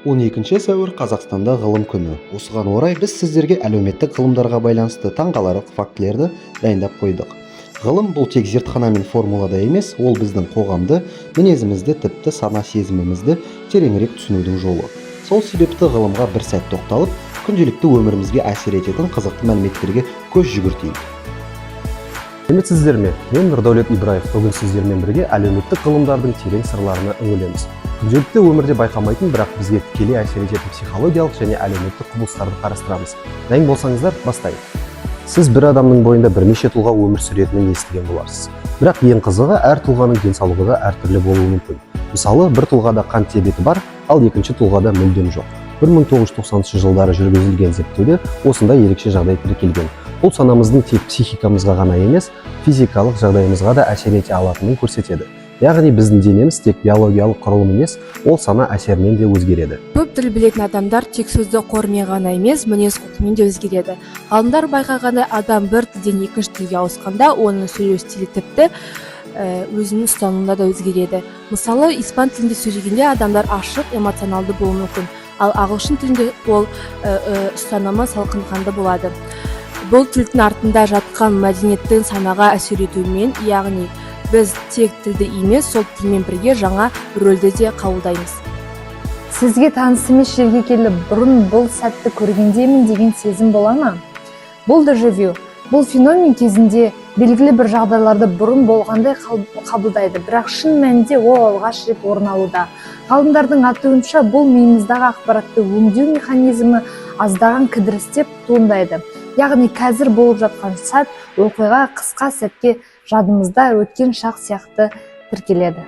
12 сәуір – Қазақстанда Ғылым күні. Осыған орай біз сіздерге әлеуметтік ғылымдарға байланысты таңғаларлық фактілерді дайындап қойдық. Ғылым – бұл тек зертхана мен формулада емес, ол біздің қоғамды, мінезімізді, тіпті сана сезімімізді тереңірек түсінудің жолы. Сол себепті ғылымға бір сәт тоқталып, күнделікті өмірімізге әсер ететін қызықты мәліметтерге көз жүгіртейік. Сәлеметсіздер ме? Мен Нұрдәулет Ибраев. Бүгін сіздермен бірге әлеуметтік ғылымдардың терең сырларына үңілеміз. Күнделікті өмірде байқамайтын, бірақ бізге тікелей әсер ететін психологиялық және әлеуметтік құбылыстарды қарастырамыз. Дайын болсаңыздар, бастайық. Сіз бір адамның бойында бірнеше тұлға өмір сүретінін естіген боларсыз. Бірақ ең қызығы, әр тұлғаның денсаулығы да әртүрлі болуы мүмкін. Мысалы, бір тұлғада қант диабеті бар, ал екінші тұлғада мүлдем жоқ. 1990 жылдары жүргізілген зерттеуде осындай ерекше жағдай тіркелген. Бұл санамыздың тек психикамызға ғана емес, физикалық жағдайымызға да әсер ете алатынын көрсетеді. Яғни біздің денеміз тек биологиялық құрылым емес, ол сана әсерінен де өзгереді. Көп тіл білетін адамдар тек сөздік қорымен ғана емес, мінез құлқымен де өзгереді. Ғалымдар байқағандай, адам бір тілден екінші тілге ауысқанда, оның сөйлеу стилі, тіпті өзінің ұстанымында да өзгереді. Мысалы, испан тілінде сөйлегенде адамдар ашық, эмоционалды болуы мүмкін, ал ағылшын тілінде ол ұстанымы салқынқанды болады. Бұл тілдің артында жатқан мәдениеттің санаға әсер етуімен, яғни біз тек тілді емес, сол тілмен бірге жаңа рөлді де қабылдаймыз. Сізге таныс емес жерге келіп, бұрын бұл сәтті көргендеймін деген сезім бола ма? Бұл дежавю. Бұл феномен кезінде белгілі бір жағдайларды бұрын болғандай қабылдайды, бірақ шын мәнінде ол алғаш рет орын алуда. Ғалымдардың айтуынша, бұл миымыздағы ақпаратты өңдеу механизмі аздаған кідірістеп туындайды. Яғни қазір болып жатқан сәт, оқиға қысқа сәтке жадымызда өткен шақ сияқты тіркеледі.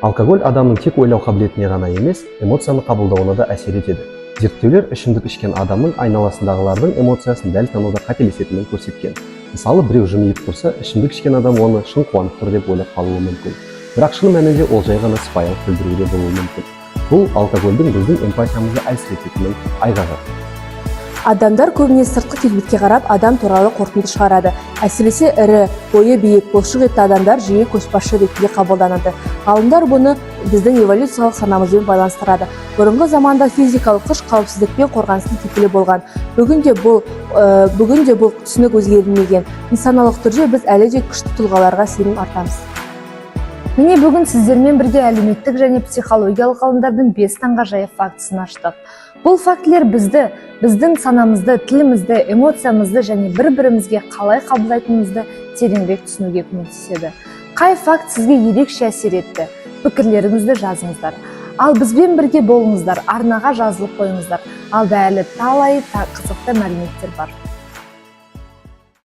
Алкоголь адамның тек ойлау қабілетіне ғана емес, эмоцияны қабылдауына да әсер етеді. Зерттеулер ішімдік ішкен адамның айналасындағылардың эмоциясын дәл тануда қателесетінін көрсеткен. Мысалы, біреу жымиып тұрса, ішімдік ішкен адам оны шын қуанып тұр деп ойлап қалуы мүмкін, бірақ шын мәнінде ол жай ғана сыпайылық білдіруде болуы мүмкін. Бұл алкогольдің біздің эмпатиямызды әлсірететінін айғағы. Адамдар көбіне сыртқы келбетке қарап, адам туралы қорытынды шығарады. Әсіресе ірі, бойы биік, бұлшық етті адамдар жиі көшбасшы ретінде қабылданады. Ғалымдар бұны біздің эволюциялық санамызбен байланыстырады. Бұрынғы заманда физикалық күш қауіпсіздік пен қорғаныстың кепілі болған. Бүгінде бұл түсінік өзгермеген. Нысаналық түрде біз әлі де күшті тұлғаларға сенім артамыз. Міне, бүгін сіздермен бірге әлеуметтік және психологиялық ғылымдардың бес таңғажайып фактісін аштық. Бұл фактілер бізді, біздің санамызды, тілімізді, эмоциямызды және бір-бірімізге қалай қабылдайтынымызды тереңірек түсінуге көмектеседі. Қай факт сізге ерекше әсер етті? Пікірлеріңізді жазыңыздар. Ал бізбен бірге болыңыздар, арнаға жазылып қойыңыздар. Алда әлі талай қызықты мәліметтер бар.